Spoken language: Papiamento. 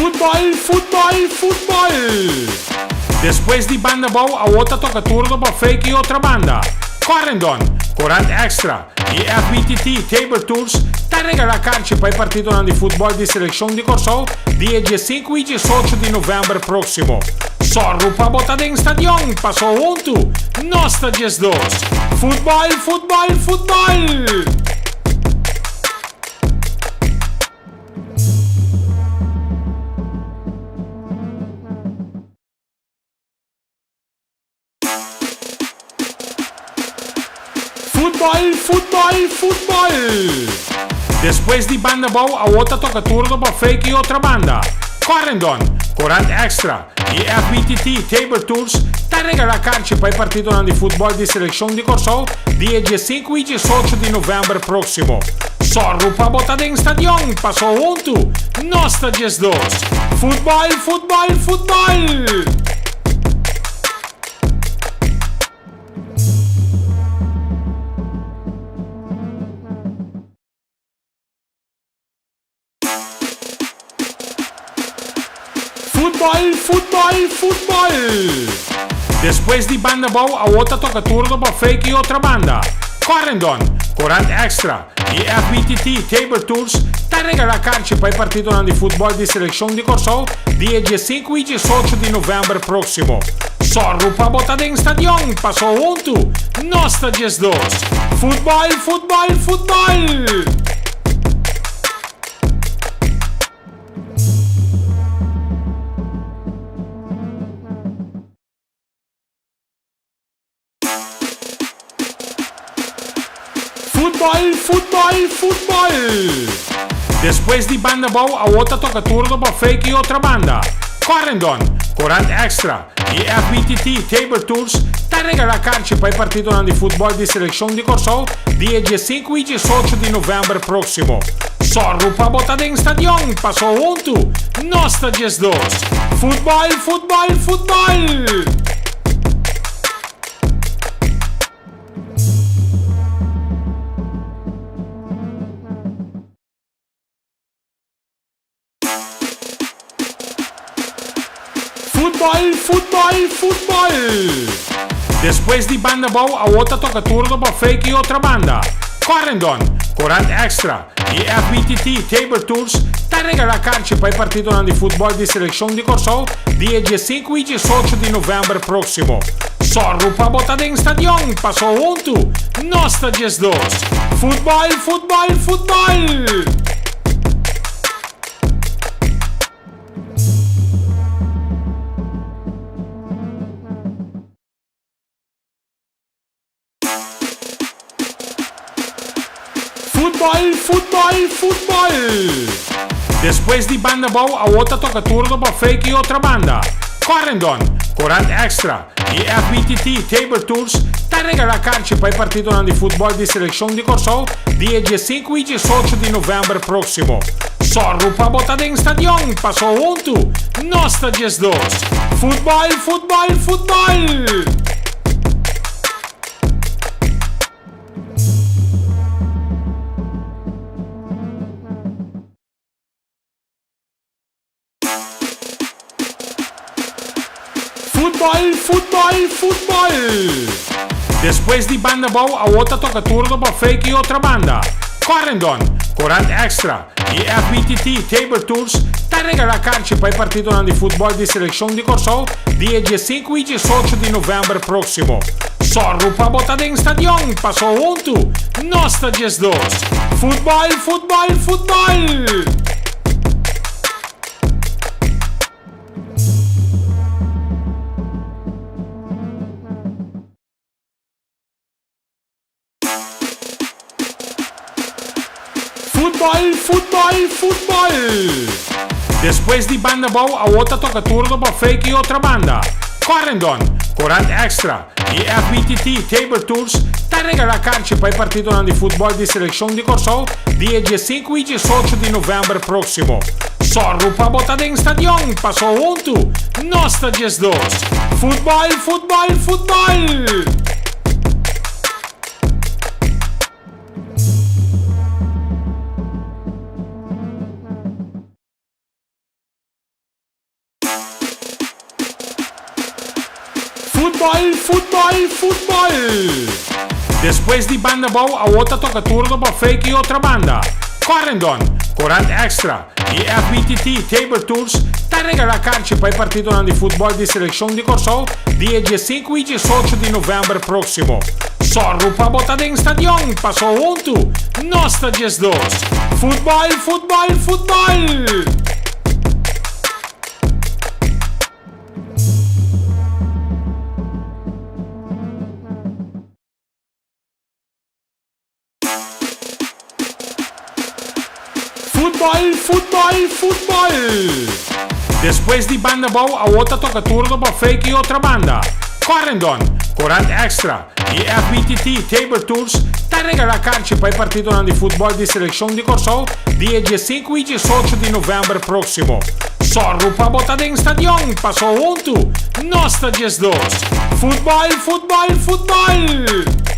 Futbòl, futbòl, futbòl! Despues di Banda Bou awor ta toka turno pa Freek i Otrabanda. Corendon, Corant Extra i FBTT Table Tours ta regalá karchi pa e partidonan di futbòl di selekshon di Kòrsou di e diesinku i diesocho di novèmber próksimo. Sòru pa bo ta den stadion, paso huntu nos ta 12! Futbòl, futbòl, futbòl! Futbòl, futbòl, futbòl! Despues di Banda Bou awor ta toka turno pa Freek i Otrabanda. Corendon, Corant Extra i FBTT Table Tours ta regalá karchi pa e partidonan di futbòl di selekshon di Kòrsou di e diesinku i diesocho di novèmber próksimo. Sòru pa bo ta den stadion, paso huntu nos ta 12! Futbòl, futbòl, futbòl! Futbòl, futbòl, futbòl! Despues di Banda Bou awor ta toka turno pa Freek i Otrabanda. Corendon, Corant Extra i FBTT Table Tours ta regalá karchi pa e partidonan di futbòl di selekshon di Kòrsou di e diesinku i diesocho di novèmber próksimo. Sòru pa bo ta den stadion, paso huntu nos ta 12! Futbòl, futbòl, futbòl! Futbòl, futbòl, futbòl! Despues di Banda Bou awor ta toka turno pa Freek i Otrabanda. Corendon, Corant Extra i FBTT Table Tours ta regalá karchi pa e partidonan di futbòl di selekshon di Kòrsou di e diesinku i diesocho di novèmber próksimo. Sòru pa bo ta den stadion, paso huntu nos ta 12! Futbòl, futbòl, futbòl! Futbòl, futbòl, futbòl! Despues di Banda Bou awor ta toka turno pa Freek i Otrabanda. Corendon, Corant Extra i FBTT Table Tours ta regalá karchi pa e partidonan di futbòl di selekshon di Kòrsou di e diesinku i diesocho di novèmber próksimo. Sòru pa bo ta den stadion, paso huntu nos ta 12! Futbòl, futbòl, futbòl! Futbòl, futbòl, futbòl! Despues di Banda Bou awor ta toka turno pa Freek i Otrabanda. Corendon, Corant Extra i FBTT Table Tours ta regalá karchi pa e partidonan di futbòl di selekshon di Kòrsou di e diesinku i diesocho di novèmber próksimo. Sòru pa bo ta den stadion, paso huntu nos ta 12! Futbòl, futbòl, futbòl! Futbòl, futbòl, futbòl! Despues di Banda Bou awor ta toka turno pa Freek i Otrabanda. Corendon, Corant Extra i FBTT Table Tours ta regalá karchi pa e partidonan di futbòl di selekshon di Kòrsou di e diesinku i diesocho di novèmber próksimo. Sòru pa bo ta den stadion, paso huntu nos ta 12! Futbòl, futbòl, futbòl! Futbòl, futbòl, futbòl! Despues di Banda Bou awor ta toka turno pa Freek i Otrabanda. Corendon, Corant Extra i FBTT Table Tours ta regalá karchi pa e partidonan di futbòl di selekshon di Kòrsou di e diesinku i diesocho di novèmber próksimo. Sòru pa bo ta den stadion, paso huntu nos ta 12! Futbòl, futbòl, futbòl! Futbòl, futbòl, futbòl! Despues di Banda Bou awor ta toka turno pa Freek i Otrabanda. Corendon, Corant Extra i FBTT Table Tours ta regalá karchi pa e partidonan di futbòl di selekshon di Kòrsou di e diesinku i diesocho di novèmber próksimo. Sòru pa bo ta den stadion, paso huntu nos ta 12! Futbòl, futbòl, futbòl! Futbòl, futbòl, futbòl! Despues di Banda Bou awor ta toka turno pa Freek i Otrabanda. Corendon, Corant Extra i FBTT Table Tours ta regalá karchi pa e partidonan di futbòl di selekshon di Kòrsou di e diesinku i diesocho di novèmber próksimo. Sòru pa bo ta den stadion, paso huntu nos ta 12! Futbòl, futbòl, futbòl!